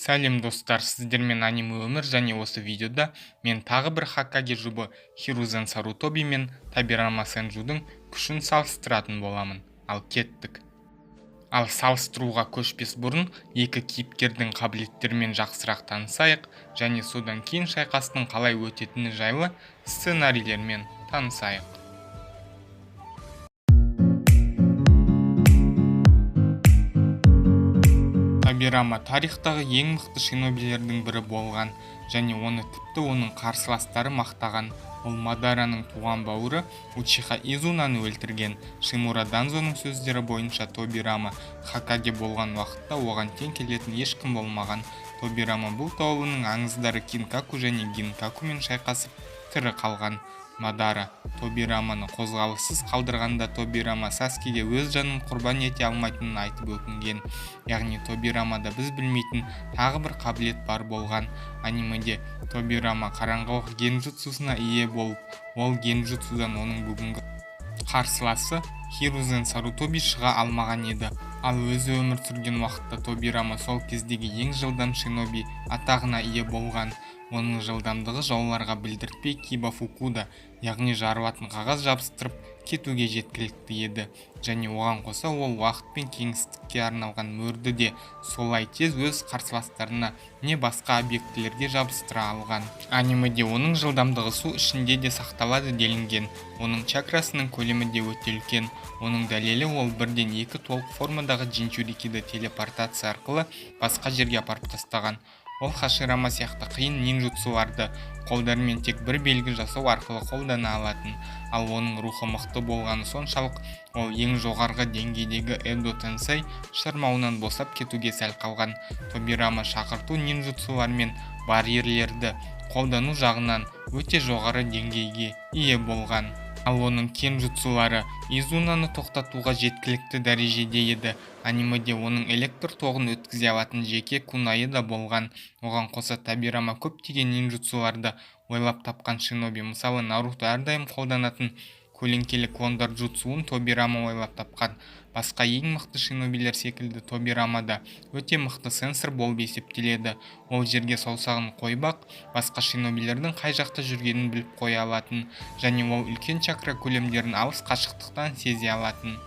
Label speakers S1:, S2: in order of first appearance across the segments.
S1: Сәлем, достар! Сіздермен Аниме Өмір және осы видеода мен тағы бір Хокаге жұбы Хирузен Сарутоби мен Тобирама Сенджудың күшін салыстыратын боламын. Ал кеттік! Ал салыстыруға көшпес бұрын екі кейіпкердің қабілеттерімен жақсырақ танысайық және содан кейін шайқастың қалай өтетіні жайлы сценарийлермен танысайық. Тобирама тарихтағы ең мықты шинобилердің бірі болған және оны тіпті оның қарсыластары мақтаған. Ол Мадараның туған бауыры Учиха Изунаны өлтірген. Шимура Данзоның сөздері бойынша, Тобирама Хокаге болған уақытта оған тең келетін ешкім болмаған. Тобирама Бұлт ауылының аңыздары Кинкаку және Гинкакумен шайқасып, тірі қалған. Мадара Тобираманы қозғалыссыз қалдырғанда, Тобирама Саскеге өз жанын құрбан ете алмайтынын айтып өкінген. Яғни Тобирамада біз білмейтін тағы бір қабілет бар болған. Анимеде Тобирама қараңғылық генджутсусына ие болып, ол генджутсудан оның бүгінгі қарсыласы Хирузен Сарутоби шыға алмаған еді. Ал өзі өмір сүрген уақытта Тобирама сол кездегі ең жылдам шиноби атағына ие болған. Оның жылдамдығы жауларға білдіртпей киба фукуда, яғни жарылатын қағаз жабыстырып кетуге жеткілікті еді. Және оған қоса ол уақыт пен кеңістікке арналған мөрді де солай тез өз қарсыластарына не басқа объектілерге жабыстыра алған. Анимеде оның жылдамдығы су ішінде де сақталады делінген. Оның чакрасының көлемі де өте үлкен. Оның дәлелі, ол бірден екі толық формадағы джинчурикиді телепортация арқылы басқа жерге апарып тастаған. Ол Хаширама сияқты қиын нинджутсуларды қолдарымен тек бір белгі жасау арқылы қолдана алатын. Ал оның рухы мықты болғаны соншалық, ол ең жоғарғы деңгейдегі Эдо Тенсей шырмауынан босап кетуге сәл қалған. Тобирама шақырту нинджутсулар мен барьерлерді қолдану жағынан өте жоғары деңгейге ие болған. Ал оның кенджутсулары Изунаны тоқтатуға жеткілікті дәрежеде еді. Анимеде оның электр тоғын өткізе алатын жеке кунайы да болған. Оған қоса Тобирама көптеген нинджутсуларды ойлап тапқан шиноби. Мысалы, Наруто әрдайым қолданатын көлеңкелі клондар джутсуын Тобирама ойлап тапқан. Басқа ең мықты шинобилер секілді Тобирама да өте мықты сенсор болып есептеледі. Ол жерге саусағын қойып-ақ, басқа шинобилердің қай жақта жүргенін біліп қоя алатын және ол үлкен чакра көлемдерін алыс қашықтықтан сезе алатын.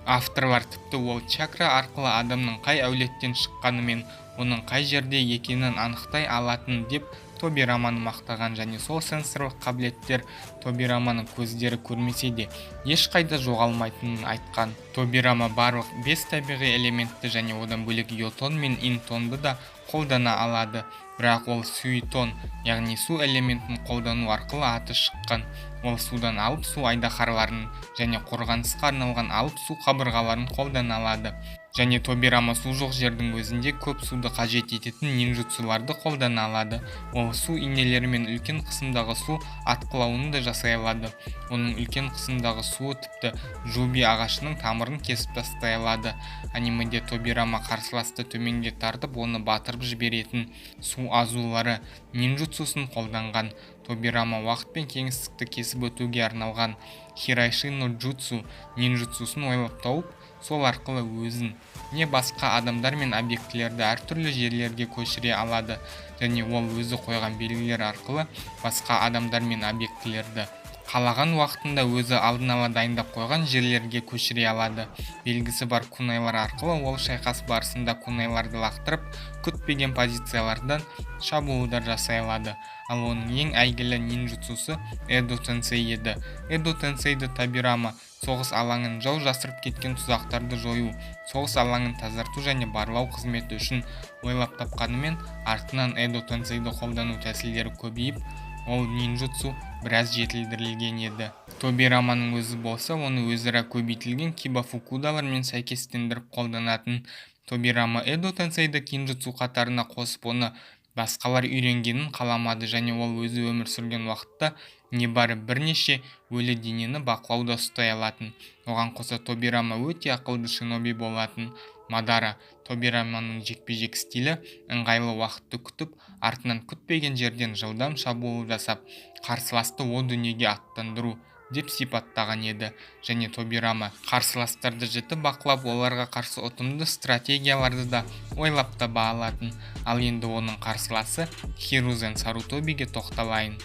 S1: Авторлар тіпті ол чакра арқылы адамның қай әулеттен шыққаны мен оның қай жерде екенін анықтай алатын деп Тобираманы мақтаған және сол сенсорлық қабілеттер Тобираманың көздері көрмесе де, ешқайда жоғалмайтынын айтқан. Тобирама барлық бес табиғи элементті және одан бөлек йотон мен интонды да қолдана алады. Бірақ ол суитон, яғни су элементін қолдану арқылы аты шыққан. Ол судан алып су айдаһарларын және қорғанысқа арналған алып су қабырғаларын қолдана алады. Және Тобирама су жоқ жердің өзінде көп суды қажет ететін нинджутсуларды қолдана алады. Ол су инелерімен үлкен қысымдағы су атқылауын да жасай алады. Оның үлкен қысымдағы суы тіпті джуби ағашының тамырын кесіп тастай алады. Анимеде Тобирама қарсыласты төменге тартып, оны батырып жіберетін су азулары нинджутсусын қолданған. Тобирама уақыт пен кеңістікті кесіп өтуге арналған Хирайшин но джутсу нинджутсусын ойлап тауып, сол арқылы өзін не басқа адамдар мен объектілерді әртүрлі жерлерге көшіре алады және ол өзі қойған белгілер арқылы басқа адамдар мен объектілерді қалаған уақытында өзі алдын ала дайындап қойған жерлерге көшіре алады. Белгісі бар кунайлар арқылы ол шайқас барысында кунайларды лақтырып, күтпеген позициялардан шабуылдар жасай алады. Ал оның ең әйгілі нинджутсусы Эдо Тенсей еді. Эдо Тенсейді Тобирама соғыс алаңын жау жасырып кеткен тұзақтарды жою, соғыс алаңын тазарту және барлау қызметі үшін ойлап тапқанымен, артынан Эдо Тенсейді қолдану тәсілдері көбейіп, ол нинджутсу біраз жетілдірілген еді. Тобираманың өзі болса, оны өзара көбейтілген киба фукудалармен сәйкестендіріп қолданатын. Тобирама Эдо Тенсейді кинджутсу қатарына қосып, оны басқалар үйренгенін қаламады және ол өзі өмір сүрген уақытта небары бірнеше өлі денені бақылауда ұстай алатын. Оған қоса Тобирама өте ақылды шиноби болатын. Мадара Тобираманың жекпе-жек стилі ыңғайлы уақытты күтіп, артынан күтпеген жерден жылдам шабуыл жасап, қарсыласты о дүниеге аттандыру деп сипаттаған еді. Және Тобирама қарсыластарды жіті бақылап, оларға қарсы ұтымды стратегияларды да ойлап таба алатын. Ал енді оның қарсыласы Хирузен Сарутобиге тоқталайын.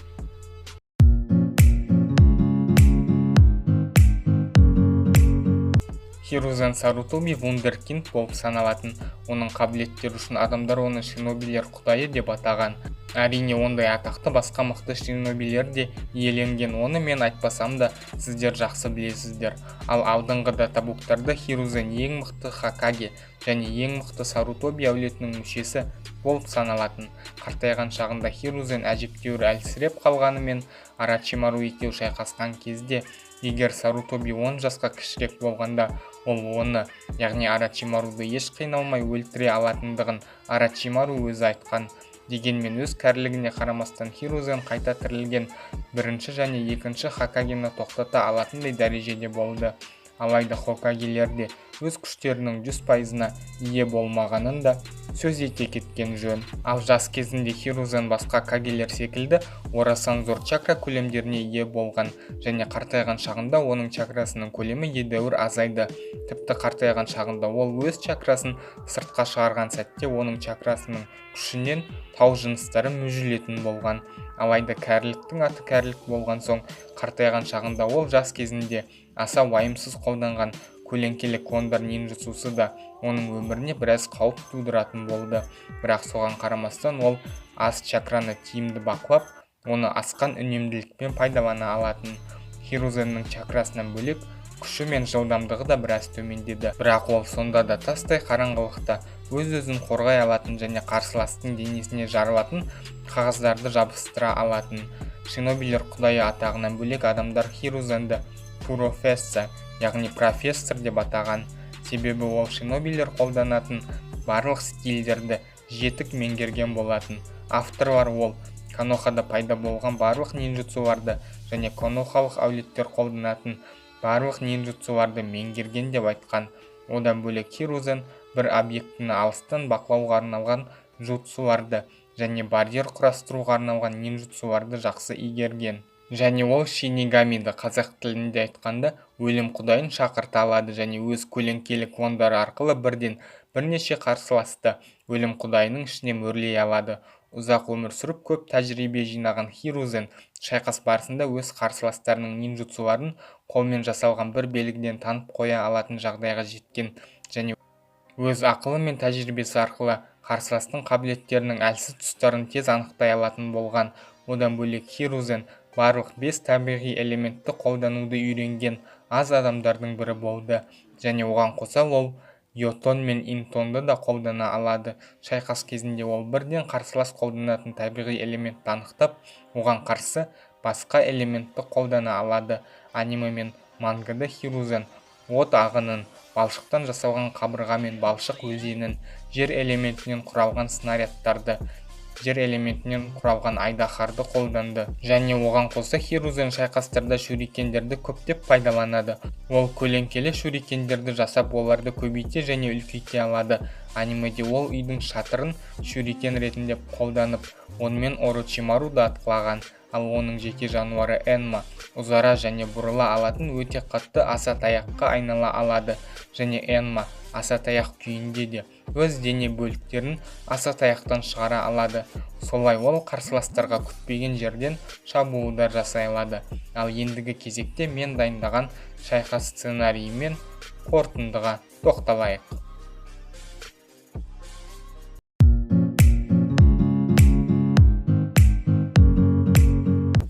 S1: Хирузен Сарутоби вундеркинд болып саналатын. Оның қабілеттері үшін адамдар оны шинобилер құдайы деп атаған. Әрине, ондай атақты басқа мықты шинобилер де иеленген, оны мен айтпасам да сіздер жақсы білесіздер. Ал алдыңғы датабуктарда Хирузен ең мықты Хокаге және ең мықты Сарутоби әулетінің мүшесі болып саналатын. Қартайған шағында Хирузен әжептәуір әлсіреп қалғанымен, Орочимару екеуі шайқасқан кезде, егер Сарутоби 10 жасқа кішірек болғанда, ол оны, яғни Орочимаруды еш қиналмай өлтіре алатындығын Орочимару өзі айтқан. Дегенмен өз кәрілігіне қарамастан Хирузен қайта тірілген бірінші және екінші Хокагені тоқтата алатындай дәрежеде болды. Алайда Хокагелерде өз күштерінің 100%-ына ие болмағанын да сөз ете кеткен жөн. Ал жас кезінде Хирузен басқа кагелер секілді орасан зор чакра көлемдеріне ие болған және қартайған шағында оның чакрасының көлемі едәуір азайды. Тіпті қартайған шағында ол өз чакрасын сыртқа шығарған сәтте оның чакрасының күшінен тау жыныстары мүжілетін болған. Алайда кәріліктің аты кәрілік болған соң, қартайған шағында ол жас кезінде аса уайымсыз қолданған көлеңкелі клондар нинджутсусы да оның өміріне біраз қауіп тудыратын болды. Бірақ соған қарамастан ол аз чакраны тиімді бақылап, оны асқан үнемділікпен пайдалана алатын. Хирузеннің чакрасынан бөлек күші мен жылдамдығы да біраз төмендеді. Бірақ ол сонда да тастай қараңғылықта өз-өзін қорғай алатын және қарсыластың денесіне жарылатын қағаздарды жабыстыра алатын. Шинобилер құдайы атағынан бөлек адамдар Хирузенді Пурофесса, яғни профессор деп атаған. Себебі ол шинобилер қолданатын барлық стильдерді жетік меңгерген болатын. Авторлар ол Конохада пайда болған барлық нинджутсуларды және конохалық әулеттер қолданатын барлық нинджутсуларды меңгерген деп айтқан. Одан бөлек Хирузен бір объектіні алыстан бақылауға арналған джутсуларды және барьер құрастыруға арналған нинджутсуларды жақсы игерген. Және ол шинигамиді, қазақ тілінде айтқанда, өлім құдайын шақырта алады және өз көлеңкелі клондары арқылы бірден бірнеше қарсыласты өлім құдайының ішіне мөрлей алады. Ұзақ өмір сүріп, көп тәжірибе жинаған Хирузен шайқас барысында өз қарсыластарының нинджутсуларын қолмен жасалған бір белгіден танып қоя алатын жағдайға жеткен және өз ақылы мен тәжірибесі арқылы қарсыластың қабілеттерінің әлсіз тұстарын тез анықтай алатын болған. Одан бөлек Хирузен барлық 5 табиғи элементті қолдануды үйренген аз адамдардың бірі болды және оған қоса ол йотон мен интонды да қолдана алады. Шайқас кезінде ол бірден қарсылас қолданатын табиғи элементті анықтап, оған қарсы басқа элементті қолдана алады. Аниме мен мангада Хирузен от ағынын, балшықтан жасалған қабырға мен балшық өзенін, жер элементінен құралған снарядтарды, жер элементінен құралған айдаһарды қолданды. Және оған қоса Хирузен шайқастарда шурикендерді көптеп пайдаланады. Ол көлеңкелі шурикендерді жасап, оларды көбейте және үлкейте алады. Анимеде ол үйдің шатырын шурикен ретінде қолданып, онымен Орочимаруды атқылаған. Ал оның жеке жануары Энма ұзара және бұрыла алатын өте қатты аса таяққа айнала алады. Және Энма аса таяқ күйінде де өз дене бөліктерін аса таяқтан шығара алады. Солай ол қарсыластарға күтпеген жерден шабуылдар жасай алады. Ал ендігі кезекте мен дайындаған шайқас сценарийімен қорытындыға тоқталайық.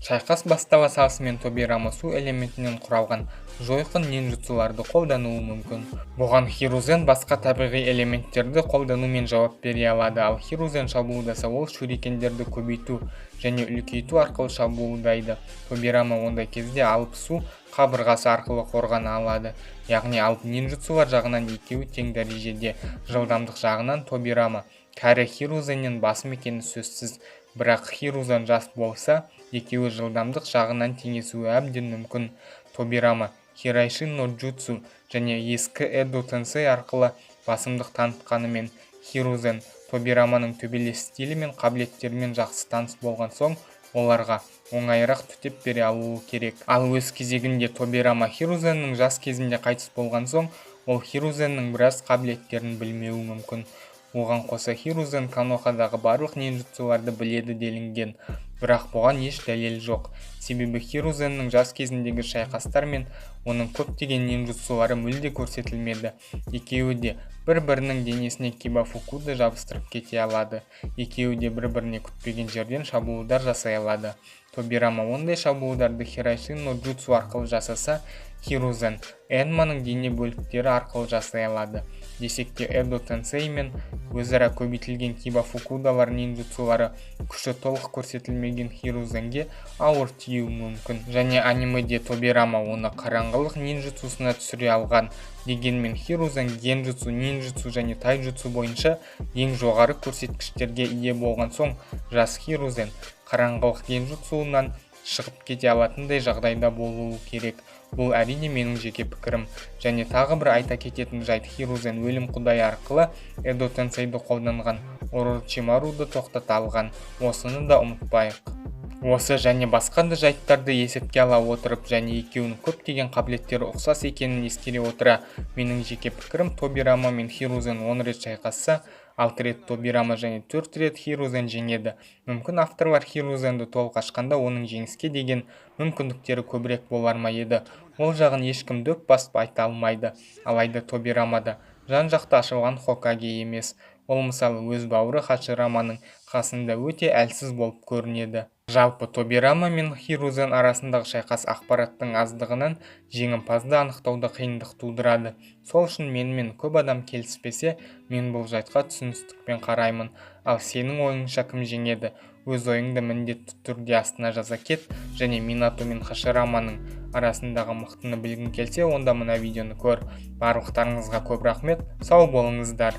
S1: Шайқас бастала салысымен Тобирама су элементінен құралған жойқын нинджутсуларды қолдануы мүмкін. Бұған Хирузен басқа табиғи элементтерді қолданумен жауап бере алады. Ал Хирузен шабуылдаса, ол шурикендерді көбейту және үлкейту арқылы шабуылдайды. Тобирама ондай кезде алып су қабырғасы арқылы қорғана алады. Яғни алып нинджутсулар жағынан екеуі тең дәрежеде. Жылдамдық жағынан Тобирама кәрі Хирузеннен басым екені сөзсіз. Бірақ Хирузен жас болса, екеуі жылдамдық жағынан теңесуі әбден мүмкін. Тобирама Хирайшин но джутсу және ескі Эдо Тенсей арқылы басымдық танытқанымен, Хирузен Тобираманың төбелес стилі мен қабілеттерімен жақсы таныс болған соң, Оларға оңайырақ төтеп бере алуы керек. Ал өз кезегінде Тобирама Хирузеннің жас кезінде қайтыс болған соң, ол Хирузеннің біраз қабілеттерін білмеуі мүмкін. Оған қоса Хирузен Конохадағы барлық нинджутсуларды біледі делінген. Бірақ бұған еш дәлел жоқ. Себебі Хирузеннің жас кезіндегі шайқастар мен оның көптеген нинджутсулары мүлде көрсетілмеді. Екеуі де бір-бірінің денесіне кибафукуды жабыстырып кете алады. Екеуі де бір-біріне күтпеген жерден шабуылдар жасай алады. Тобирама ондай шабуылдарды Хирайшин но джутсу арқылы жасаса, Хирузен Энманың дене бөліктері арқылы жасай алады. Десек те, Эдо Тенсей мен өзара көбейтілген кибафукудалар нинджутсулары күші толық көрсетілмеген Хирузенге ауыр тиюі мүмкін. Және анимеде Тобирама оны қараңғылық нинджутсусына түсіре алған. Дегенмен Хирузен генджутсу, нинджутсу және тайджутсу бойынша ең жоғары көрсеткіштерге ие болған соң, жас Хирузен қараңғылық генджутсуынан шығып кете алатындай жағдайда болуы керек. Бұл әрине менің жеке пікірім. Және тағы бір айта кететін жайт, Хирузен өлім құдайы арқылы Эдо Тенсейді қолданған Орочимаруды тоқтата алған. Осыны да ұмытпайық. Осы және басқа да жайттарды есепке ала отырып және екеуінің көптеген қабілеттері ұқсас екенін ескере отыра, менің жеке пікірім, Тобирама мен Хирузен 10 рет шайқасса, 6 рет Тобирама және 4 рет Хирузен жеңеді. Мүмкін, авторлар Хирузенді толық ашқанда оның жеңіске деген мүмкіндіктері көбірек болар ма еді. Ол жағын ешкім дөп басып айта алмайды. Алайда Тобирама да жан-жақты ашылған Хокаге емес. Ол мысалы өз бауыры Хашираманың қасында өте әлсіз болып көрінеді. Жалпы Тобирама мен Хирузен арасындағы шайқас ақпараттың аздығынан жеңімпазды анықтауда қиындық тудырады. Сол үшін менімен көп адам келіспесе, мен бұл жайтқа түсіністікпен қараймын. Ал сенің ойыңша кім жеңеді? Өз ойыңды міндетті түрде астына жаза кет. Және Минато мен Хашираманың арасындағы мықтыны білгің келсе, онда мына видеоны көр. Барлықтарыңызға көп рахмет, сау болыңыздар.